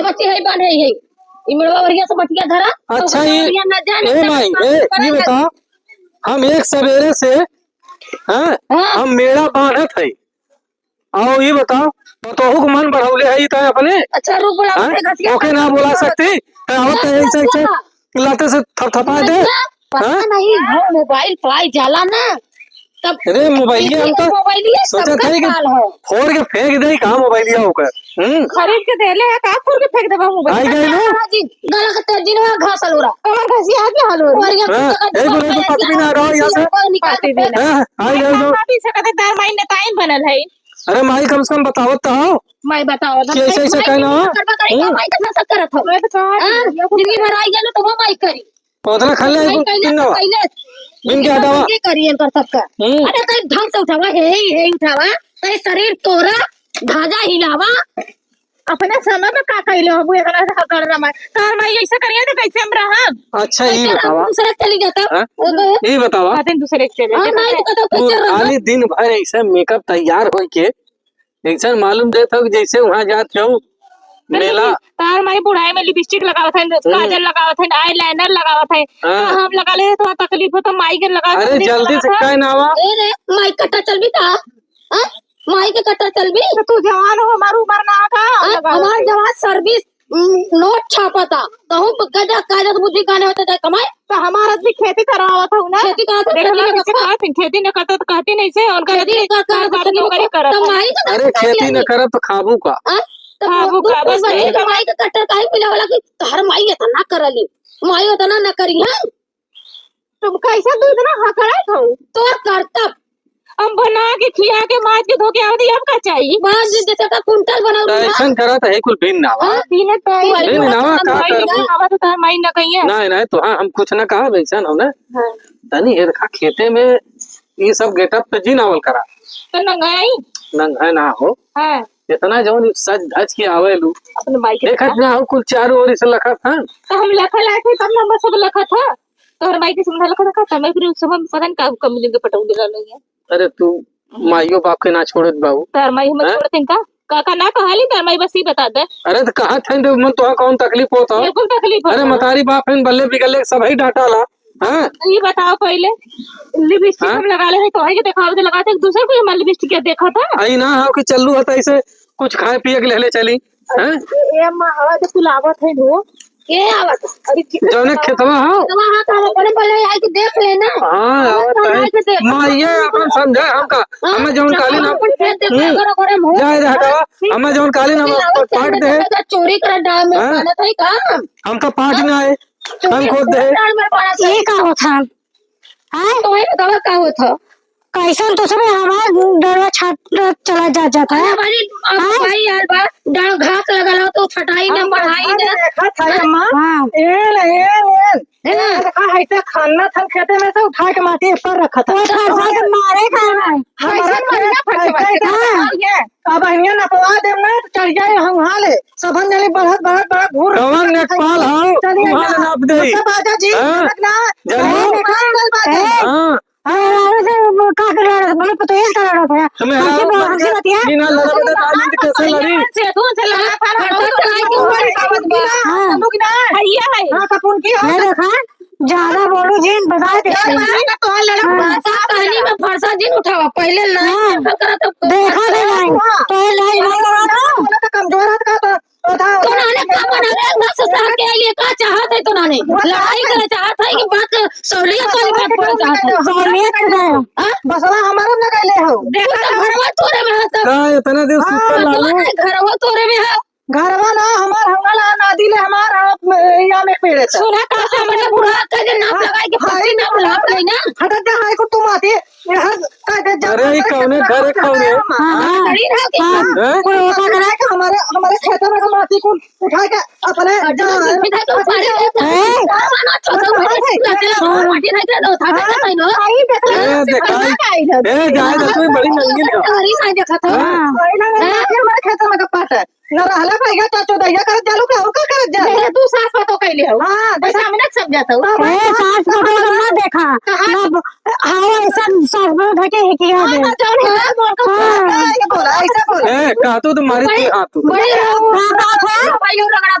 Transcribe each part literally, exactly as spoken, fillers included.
बच्ची है, बांध है, है। ई मेड़वा बढ़िया से बटिया धरा, तो अच्छा, ई, बढ़िया ना जाए, ए ना माई, जाए, ए, ई बताओ, हम एक सवेरे से, हाँ, हाँ। हम मेड़ा बांधत है। आओ, ई बताओ, पतोहू के मन बढ़ौले है, ई तो अपने, अच्छा, रुक, बोला, हाँ? घसिया ओके ना बोला सकती, तो आवत है ऐसे, ऐसे। लाते से थपथपा दे। पता हाँ? नहीं, वो मोबाइल पाई जाला ना, तब अरे, मोबाइलिया हम तो मोबाइलिया सोचा सबका था कि काल हो। फोड़ के फेंक दे, कहाँ मोबाइलिया होकर? हम्म। खरीद के देले है, का फोड़ के फेंक देबा मोबाइल? आई गई ना? हाँ जी, गला के तेजी ना घास हलूरा। कमर घसी आगे हलूरा। और ये हाँ, कुत्ता का ए, बोले तो पति भी ना रहो यहाँ से। कोई निकाल के फेंक। हाँ, आई गई तो। अभी सकते तार माई ने ताइन बनल है। अरे माई, कम से कम बतावत तो हो। माई बताओ, कि ऐसे, ऐसे माई कहना हो? करबा करी, हम्म। माई तो फंसा करत हो। मैं तो कहा हाँ, जिंदगी भर आई गया ना, तो वो माई करी। उतना खा ले, माई कुल कइले, कितना? कइले। बिन के हटावा। ये करिए कर सबका। हम्म। अरे, कहीं ढंग से उठावा, हे, हे उठावा, कहीं शरीर तोरा, धाजा हिलावा। अपने समय में का कइले हो, इतना से हकड़ रहा है। तार माई ऐसे करिए तो कैसे हम रहब? अच्छा, ये ऐसे बतावा। दूसरे के चली जाता। हाँ? वो तो ये बतावा। आते दूसरे के चले हाँ, जाते। नहीं तो कहता, तू कैसे रहब? खाली दिन भर ऐसे मेकअप तैयार होई के ऐसा मालूम देत हो कि जैसे वहाँ जात हो नहीं, मेला। तार माई बुढ़ाई में लिपस्टिक लगावत है, हम्म। काजल लगावत है, eyeliner लगावत है। हाँ। तो हम लगा ले तो तकलीफ हो तो माई के लगा अरे जल्दी से काहे ना आवा? ए रे, माई कट्टा चलबी का? हाँ? माई के कट्टा चलबी? तो तू जवान हो, हमार उम्र ना का हाँ, लगा हमार ले। जवान सर्विस, उम, नोट छापता। कहूँ प-, गजा काजत बुद्धि काने होते जाए कमाए। तो हमार आदमी खेती करावत हूँ ना। खेती करावत हूँ, देखो खेती ना ना, करता। खेती ना करता तो कहती नहीं से, उनका खेती आदमी का, का, हर का, बात का, नहीं करे करत तो है। माई का अरे, खेती न करब तो खाबू का? हाँ? तो खाबू तू का, बस बस वही यही। कमाई के कट्टर काहे पिला वाला की, तोहर माई इतना करली, माई उतना न करी है। तुम कैसे तू इतना हकड़त हो? तोर करतब। हम बना के, खिया के, माज के, धो के आवत, अब का चाहिए? माज के जैसे का कुंटल बनाऊ तो ना। ऐसन करत है, कुल बिन ना बा। हाँ, बिन तो तू बिन ना बा, का माई करबू? ना आवा तो तार माई ना कहिए। नहीं, नहीं, तो हाँ, हम कुछ ना कहा, वैसन हो ना। हाँ। तनी ये देखा, खेते में ये सब getup पे जिन आवल करा। तो नंगाई? नंगाई ना हो। हाँ। इतना जौन सज धज के आवेलू। अपने माई के देखत देखा। ना हो, कुल चारों ओर से लखत है। तो हम लखल आए थे, तब ना हम सब लखत है। तोहर माई के समझा लखत है, तब मैं फिर उस समय पता नहीं का कमी लेके पटौले रहले हैं। अरे तू माइयो बाप के ना छोड़त बाबू। तार माई हमें हैं? छोड़त हैं का? काका ना कहाली, तार माई बस ही बता दे। अरे तो कहा थे तो मन तोहा कौन तकलीफ होत हो? बिल्कुल तकलीफ होत अरे हो। मतारी बाप हैं, बल्ले बिगल्ले सब ही डांटाला। हाँ? ये बताओ पहले, लिपस्टिक हाँ? हम लगा ले हैं, तो है कि देखावे दे लगाते हैं, दूसरे को हमारे लिपस्टिक क्या देखा था? आई ना हो कि चल्लू होता इसे कुछ खाए पिए के लेले चली, हैं? ए, ए, माँ, आवाज कुल आवत है नो। के आवत? अरे, कि जौने खेतवा हो? खेतवा हाँ, तो हम अपने पहले आई के देख लेना। हाँ, हाँ, आवत तो है। आई के देख। माँ, ये अपन समझे हमका, हाँ, हमें जौन कालीन हम अपन खेत देख हम्म। करो, करे मुँह। जाए रे हटावा, हाँ, हमें जौन कालीन हम ये आवत काट चल दे। के चोरी करे डाल में हाँ? खाना था ही काम। हमका पाँच ना आए, हम खोद दे। ये का होत है? हैं? तो ये बतावा का होत है? कैसन तो सब हमार डरवा छाट चला जा, जाता है। अरे भाई, अब हैं? भाई यार बा, डाल घास लगल हो तो छटाई ना, हम बढ़ाई ना। देखा था अम्मा। हाँ। एन, एन, एन। है ना? एन देखा, ऐसे खाना था खेते में से उठा के माटी पर रखा था। वो फरसा से मारे खाए भाई। हमारा ऐसे मारे ना फरसा ऐसे से। हाँ। ये। अब हियाँ नपवा देम ना, तो चढ़ जाए हम हाले। सबन जने बढ़त, बढ़त, बढ़त घूर कवन लेखपाल हौ? चलिए हम हाले ना। नाप देई। मतलब बाजा जी, हाँ? समझ ना? जल्दी। हाँ, निकाल दे बाजा। ए, हाँ। अरे, अरे, से वो का कर रहा था? बोले, पतोहिया कर रहा था। तुम्हें हमसे हराम बोल, हमसे बतिया। बिना लड़े बड़े ताली तो कैसे लड़ी? से, तू से लड़ा था ना, फरसा चढ़ाई के ऊपर साबुन की ना, हाँ। साबुन की ना। भैया है। हाँ, साबुन की, हाँ। ये देखा, ज्यादा बोलू जिन, बता दे। ज्यादा बोलू ना, तो लड़ा हाँ। फरसा, पानी में फरसा जिन उठावा, पहले लाइन हाँ। में करा तो देखा दे लाइन, हाँ। तो लाइन में लगा दो। बोला तो कमजोर हाथ का तो, तो था, तो नाने का बना रहे, ना ससुराल के लिए का चाहत है तो नाने? लड़ाई करे चाहत है कि बात सहूलियत वाली बात बोले चाहत है? सहूलियत से है। हाँ? बसवा हमारा न गले हो। देखा तो घरवा तोरे में है तो। का इतना दिन हाँ, सुतल लालू? घरवा तोरे में है। घरवा ना हमार, हमार ना, नादी ले हमार, आप, या में पेड़े था। सुना का से हमने बूढ़ा के जे नाम हाँ, लगाई के हाँ, पति नाम लाप लेना। हटत जा, हाय को तुम आती, ये हर का दे जा, अरे, ये हमारे कौने खेत में घर है, कुछ कौने? है, हाँ, हाँ। हाँ। हैं? कोई होता करे कि हमारे, हमारे खेत में से माटी को उठा के अपने अच्छा, जा, सीधा तो अच्छा, उठा के जा। हैं? माटी रख के दो, उठा के हाँ। दो, उठा के दो। ए, देखा, ए, जाए तो कोई बड़ी नंगी ना। बड़ी नहीं देखा था। हाँ। कोई ना, नहीं, हाँ। हमारे खेत में का पास है। न रहला भैया, चाचो दैया करत जालू का, और का करत जा? मेरे दू सास पतोह कैले हो। हाँ, पैसा में ना सब जाता हो। ए, सास पतोह को मत देखा। कहाँ? ना ब-, हाँ, ऐसा सास पतोह धके ही किया हाँ, दे। ना जाओ, ना बोल को हाँ। बोल, ये बोला, ऐसा बोला। ए, कहा तू तो मारी थी हाथ तू। बड़ी रहो। हाँ, बात है। भाई लोग रगड़ा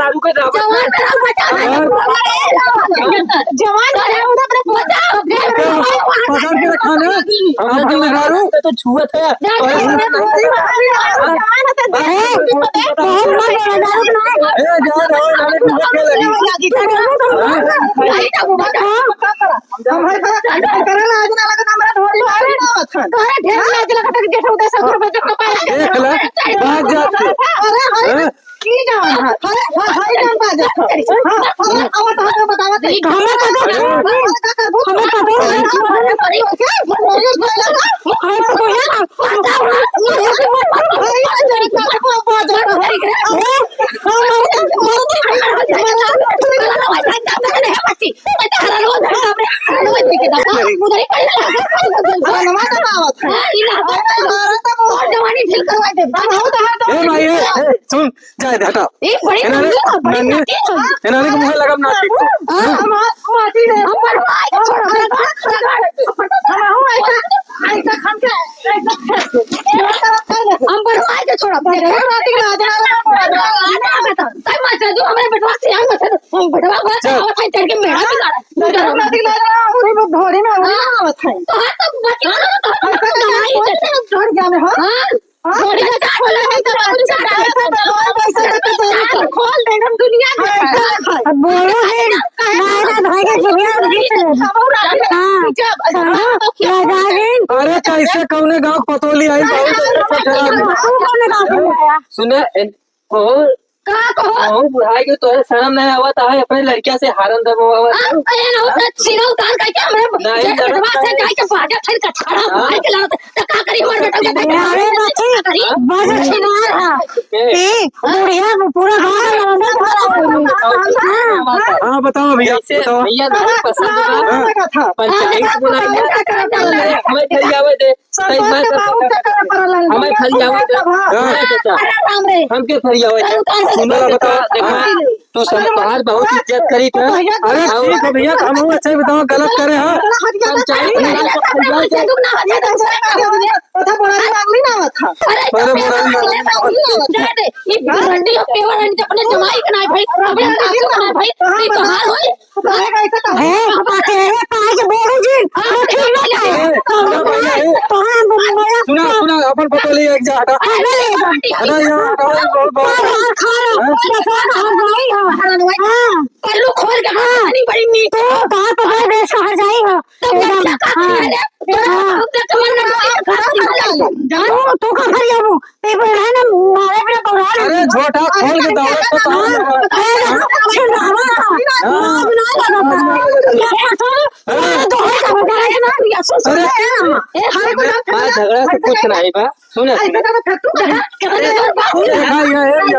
मेहरारू के दावत जवान है। मेहरारू बचा ले। और जवान है, उधर अपने बचा। पकड़ के रखा ना। हम अपने मेहरारू तो, तो छुअत है। जवान है, तो ए, बहुत बड़ा मेहरारू ना है। ए, जाओ, जाओ, जाओ, जाओ, जाओ, जाओ। हम हर तरह से करे लाज ना लगे, हमरा ढोरी भारी ना आवत है। तोहरे ढेर लाज लगत है कि जेठ उदय ससुर बजट तो पाए। देख ले, बात जात के। अरे, अरे, हैं? की जान है? अरे, अरे, अरे, जान बाजत है। हाँ, अरे, अब तो हमें बतावत है। हमें तो दो। हमें तो दो। हमें तो दो। ए भाई, ए, ए, सुन, जाए दे, हटा। ए, बड़ी इन्हें, नंगी, बड़ी इन्हें, नंगी। इन्हें के मुँह लगम ना देखो। हाँ, हम हाथ माटी है। हम बड़वाई के छोड़ा, बड़वाई के छोड़ा। हम हूँ ऐसा, ऐसा खा के, ऐसा खा के। हम बड़वाई के छोड़ा। देखो, रात के राजा, राजा, राजा। तब मत दो, हमारे बेटवा से हम मत दो। हम बेटवा को चल। चढ़ के मेरा बिगाड़ा। रात के राजा, उन्हीं को धोरी में, उन्हीं में आवत है। तो हाँ, तो बच गया, तो हम तो नहीं। छोड़ गया मैं, हाँ? हाँ? हाँ, खोल दे, हम दुनिया में। अब बोलो है, नायरा भाई के झुगिया बीच में। हाँ, समझो? अरे, कैसे कौने गाँव पतोली आई, बहुत अच्छा खराब है। तू कौने गाँव से आया? सुने, ए, ओ, का कहो? ओ, बुढ़ाई के तोहरे शर्म नहीं आवत है, अपने लड़किया से हारन दबोआवत है। हाँ? ए, ना, उतना सीना उतार करके हमरे नहीं, जब नहीं, पेटवा से नहीं। जाए के बाजा छड़ के छड़ा हाँ। मार के लावत। तो का करी हमार बेटा के? अरे बच्ची, बड़ छिनार है। ए। ए, बुढ़िया को पूरा गाँव में लौंडा भरा हुआ है। हाँ। हाँ, बताओ भैया, कैसे बताओ। भैया नहीं पसंद है। हाँ। पंचायत बुलाइए। हमें फरियावे दे। हमें फरियावे दे। हाँ। हमके फरियावे दे। सुनो, बताओ, देखो। हाँ। तू सब बाहर बहुत इज्जत करी था। अरे ठीक है भैया, तो हम लोग अच्छा ही बताओ, गलत करे हैं। हम चाहे तो नहीं। अरे बोला नहीं, मांगली ना था। अरे बोला नहीं, मांगली ना था। ये भिवंडी और पेवर है, अपने जमाई के ना भाई, अपने सासू के ना भाई, ये तो हाल होई। अरे अकेले पाए के बोलू जी, वो ठीक ना है। तो हम, तो हम सुना, सुना, अपन पतोली एक जा हटा। अरे हटा, यहाँ हटा, बहुत, बहुत। हाँ, हाँ, खा लो। हाँ? बस, हाँ, हाँ, हाँ, हाँ। पल्लू खोल के हाँ। इतनी बड़ी मीठ। तो कहाँ पकड़ गए, शहर जाई हो? तो एकदम, बच्चा का हाँ। खेल है। तो हाँ। हम तो कमर में मार के खा ली। तू, तू का घर जाबू? ते बोला है ना, मारे बिना बोला ना। अरे, झोटा खोल के दौड़त तो हाँ। हाँ। हाँ। हाँ। हाँ। हाँ। अरे, अरे, बात झगड़ा से कुछ नहीं बा। सुन, सुन। अरे, भाई, ये, ये, ये,